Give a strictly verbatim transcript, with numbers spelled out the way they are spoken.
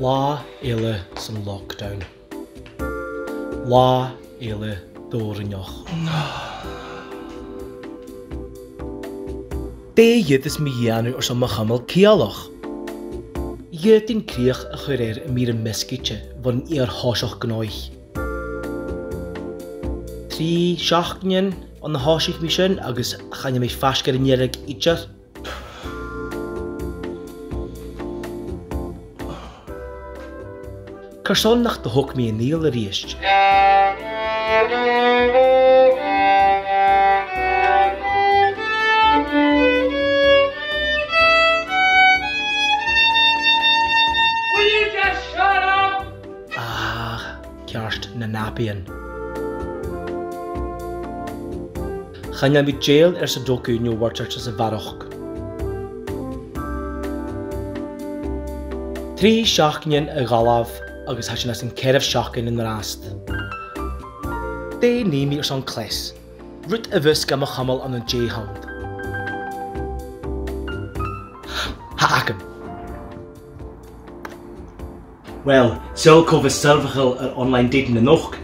Latha eile san lockdown. Latha eile dòrainneach. Dè dh'fhaodas mi a dhèanamh airson mo chumail ciallach? Dh'fhaodainn crìoch a chur air am mìr am measgaichte bhon fhìor thoiseach gun oidhche. Trì seachdainean on a thòisich mi sin agus chan eil mi faisg air an deireadh idir. Carson nach do thog mi an fhidheall a-rithist? Will you just shut up? Ah, ceart, na nàbaidhean. Chan eil mi dèidheil air Sudoku no Word Search sa bharrachd. Trì seachdainean a dh'fhalbh agus tha sinn anns an ceathramh seachdain an-dràsta. Dè nì mi airson clas? Rud a bhios gam chumail ann an dà thionn. Tha agam. Well, saoil cò bhios soirbheachail air online dating a-nochd.